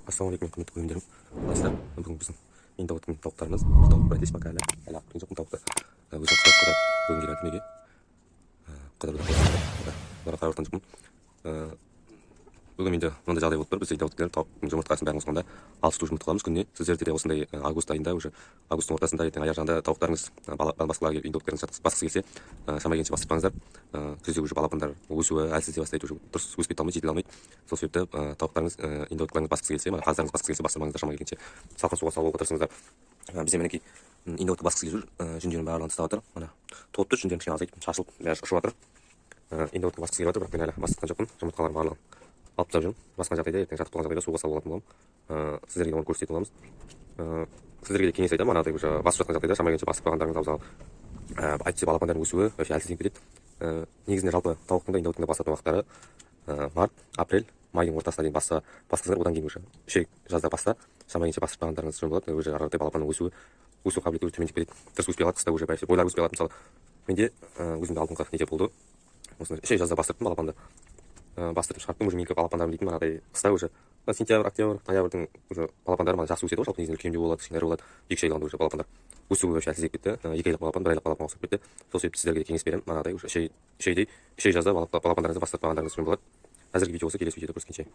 Ассалаумағалейкум, құрметті көрермендерім! Қалайсыздар? Бүгін біздің индоутың тауықтарымыз, бір тауық бар пока әлі алып келген жоқпын тауықты. Өзім құдап құдап бүгін келіп жатырмын үйге. Қыдырудан бұларға қарап жатқан жоқпын. Бүгін менде мынандай жағдай болып тұр: бізде индоуткілер тауықтың жұмыртқасын бәрін қосқанда 6 штук жұмыртқа аламыз күніне. Сіздерде де осындай август айында, уже августтың ортасында, ертең аяқ жағында тауықтарыңыз басқалар келіп индоуткілеріңіз басқысы келсе, шама келгенше бастыртпаңыздар. Күзде уже балапандар өсуі әлсіздей бастайды, уже дұрыс өсіп кете алмайды, жетіле алмайды. Сол себепті тауықтарыңыз, индоуткаларыңыз басқысы келсе, мына қаздарыңыз басқысы келсе, бастырмаңыздар. Шама келгенше салқын суға салуға тырысыңыздар. Бізде, мінекей, индоутка басқысы келіп жүр. Жүндерінің барлығын тастап жатыр, мына толып тұр, жүндерін кішкене азайтып, шашылып, бәрі ұшып жатыр. Индоутка басқысы келіп жатыр, бірақ мен әлі бастыртқан жоқпын. Жұмыртқалардың барлығын алып тастап жүрмін. Басқан жағдайда, ертең жатып қалған жағдайда суға салып алатын боламын. Сіздерге де оны көрсететін боламыз. Сіздерге де кеңес айтамын: анадай уже басып жатқан жағдайда шама келгенше басып қалғандарыңыз абзал. Әйтпесе балапандардың өсуі вообще әлсізденіп кетеді. Негізінде жалпы тауықтың да, индоуттың да басатын уақыттары март, апрель, майдың ортасына дейін басса, басқызыңдар. Одан кейін уже 3 ай жазда басса, шама келгенше бастыртпағандарыңыз жөн болады. Уже ары қарай балапанның өсуі, өсу қабілеті уже төмендеп кетеді, дұрыс өспей қалады. Қыста уже бәлки бойлары өспей қалады. Мысалы, менде өзімде алдыңғы неде болды: осындай 3 ай жазда бастырттым балапанды. Бастырып шығарттым. Уже менікі балапандарым дейтін манадай қыста уже мына сентябрь, октябрь, ноябрьдің уже балапандары мына жақсы өседі ғой жалпы. Негізінде үлкендеу болады, кішкене ірі болады. 2-3 айлығында уже балапандар өсуі вообще әлсіздеп кетті. 2 айлық балапан 1 айлық балапанға ұқсап кетті. Сол себепті сіздерге де кеңес беремін: манадай уже 3 ай, 3 айдай, 3 ай жазда балапандарыңызды бастыртпағандарыңыз жөн болады. Әзірге видео осы. Келесі видеода көріскенше!